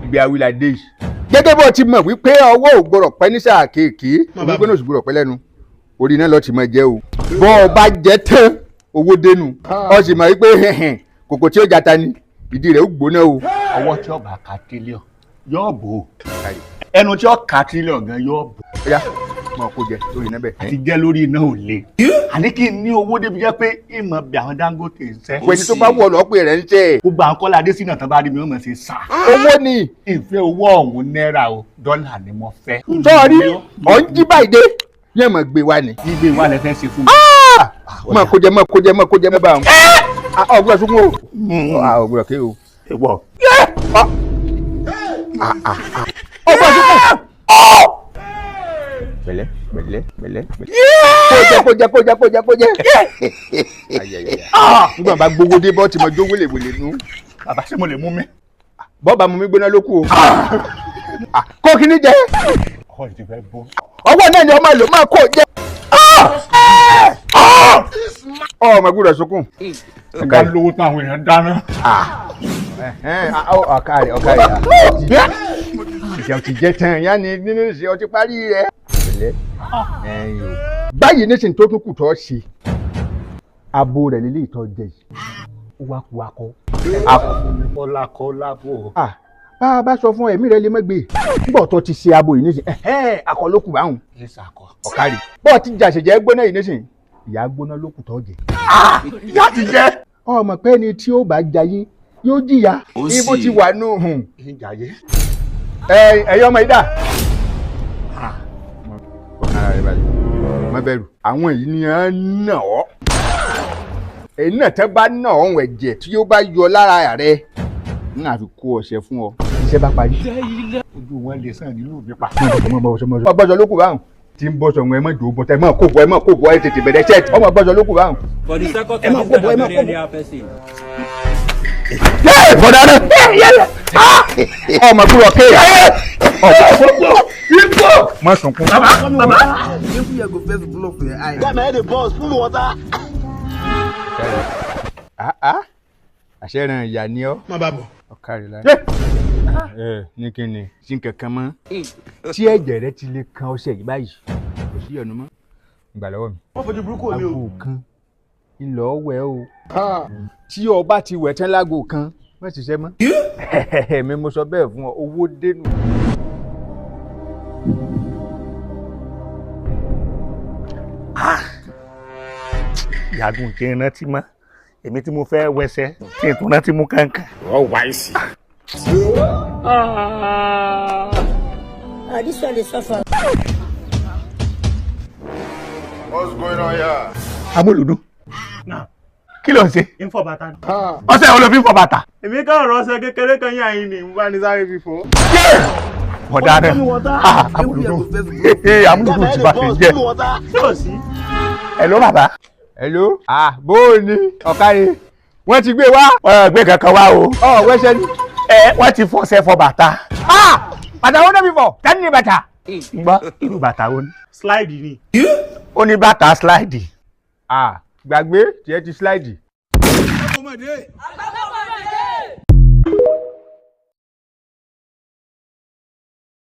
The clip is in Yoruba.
Ibi awilade yìí, gẹ́gẹ́ bó ti mọ̀ wípé ọwọ́ ò gbọ́dọ̀ pẹ́ ní sáà kéèké, omi gbóná ò sì gbọ́dọ̀ pẹ́ lẹ́nu, orí iná lọ́ọ́ ti máa jẹ́ o. Bọ́ ọ bá jẹ́ tán, owó dénú, ọ sì mọ̀ wípé kòkò tí ó jata ni ìdí rẹ̀ ó gbóná o. Ọwọ́ tí ó bá ka tírílíọ̀n yóò bò ó, ẹnu tí ó ka tírílíọ̀n gan yóò bò ó. Ọ̀yá, mọ̀ kó jẹ lórí iná bẹ́ẹ̀. Àti jẹ́ lórí iná ò le, àní kí n ní owó débi jẹ́ pé ìmọ̀ bí àwọn Dangote ń sẹ́. Pẹ̀lú tó bá wọ̀ lọ́pẹ̀ rẹ̀ ń tẹ̀. Gbogbo àwọn Kọ́lá Adésínà tán bá rí mi, wọ́n mọ̀ sí sá. Owó ni. Ìfẹ́ owó ọ̀hún náírà o, dọ́là ni mo fẹ́. Sọ́ọ̀rí ọ̀ ń jí báyìí dé yẹn mọ̀ gbé wa ni. Gbígbé wa lẹ fẹ́ ṣe fún mi. Mọ̀ kó jẹ, mọ̀ kó jẹ, mọ̀ kó jẹ, mọ̀ bá wọn. Ọ̀gbọ́n sunkún o, ọ̀gbọ́n ké o. Ìwọ. Ọ̀gbọ́n sunkún. Pẹ̀lẹ́, pẹ̀lẹ́, pẹ̀lẹ́, pẹ̀lẹ́. Kó jẹ, kó jẹ, kó jẹ, kó jẹ, kó jẹ. Nígbà bá gbogbo dé bọ́ tí mo jó wélewèle nú. Bàbá, ṣé mo lè mú mi? Bọ́ọ̀bà mú mi gbóná ló kù o. Kó kíní jẹ. Ọwọ́ yìí ti fẹ́ bọ́. Ọwọ́ náà ni ọmọ ìlú máa kó jẹ. Ọmọ gbọ́dọ̀ sunkún. Ìgbà lówó tán, àwọn èèyàn dáná. Ọ̀kàrẹ̀, ọ̀kàrẹ̀, ìjẹun ti jẹ tán yá ni nínú ìṣe ọtí parí rẹ. Báyìí nísìnyí tó tún kù tó ṣe abo rẹ̀ lílé ìtọ́ jẹ yìí, ó wá kú akọ. Kọ́lá kọ́lá bò. Bá a bá sọ fún ẹ̀mí rẹ lè má gbé nígbà tó ti ṣe abo yìí nísìnyí, akọ ló kù báwọn. Ọ̀kàrẹ̀, bọ́ọ̀ ti jàṣẹ̀jẹ̀ gbóná yìí nísìnyí, ìyá gbóná ló kù tó jẹ. Ìyá ti jẹ. Ọmọ pé ni tí ó bá jayé yóò jìyà, ibo ti wà nù. Ìjàyè. Ẹ ẹyọ ọmọ yìí dà. Má bẹ̀rù, àwọn yìí ni à ń nà ọ́, èyí náà tẹ́ bá nà ọ́, ẹ̀jẹ̀ tí ó bá yọ lára rẹ ń àfi kó ọṣẹ fún ọ, iṣẹ́ bá parí. Ojú wọn lè sàn nílùú mi pa. Ọmọ bọ́sọ̀ ló kù báwọn tí ń bọ́sọ̀ wọn, ẹ má jò ó bọ́tẹ́, ẹ má kó bọ́, ẹ má kó bọ́, ẹ tètè bẹ̀rẹ̀ ṣẹ́ẹ̀tì, ọmọ bọ́sọ̀ ló kù báwọn. For the second Ẹ má time, kó bọ́, ẹ this má na kó very bọ́. anyhow person. Yé bọ̀dá náà, ọmọ gbúrọ̀ kéè, ọmọ má sunkún. Bàbá, bàbá. If you go first blow for your eye. Guy, my head dey burst. Put me water. Àṣẹ ràn ìyá ni ọ́. Má bàa bọ̀. Ọ̀kàrí láyé. Ẹ ní kí ni sí nǹkan kan mọ́ tí ẹ̀jẹ̀ rẹ ti lè kan ọṣẹ yìí báyìí, kò sí ọ̀nà mọ́ ìgbà lọ́wọ́ mi. Wọ́n fojú burúkú mi o. Aago kan ńlọ wẹ̀ o, tí o bá ti wẹ̀ tán láago kan, má ṣiṣẹ́ mọ́. Mi mo sọ bẹ́ẹ̀ fún ọ, owó dénú. Yàgùn kí n rántí mọ́ èmi tí mo fẹ́ wẹsẹ̀ tí n tún rántí mú kankan. Wọ́n wá ìsì. Ah, this one dey suffer. What's going on here? Amúlùdún, kí ló ń ṣe? Ń fọ bàtà ni. Ọṣẹ wo ló fi ń fọ bàtà? Èmi kàn rọ ọṣẹ kékeré kan yà yín ni mo bá ní sáré fi fọ. Ọ̀dà rẹ̀, amúlùdún, amúlùdún ti bá ti jẹ́. Ṣé ò sí? Ẹ ló bàbá. Hello. Ah, bó o ní ọ̀kàrí, wọ́n ti gbé wá. Wọ́n gbé kankan wá o. Ọ wẹ́sẹ̀ ni. Ẹ wọ́n ti fọṣẹ fọ bàtà. Ah, bàtà wọn dẹ́bi fọ tani ni bàtà. Ń gbọ́, irú bàtà wo ni? Slide ni. Ó ní bàtà slide. Ah, gbàgbé tiẹ̀ ti slide. Ọmọdé.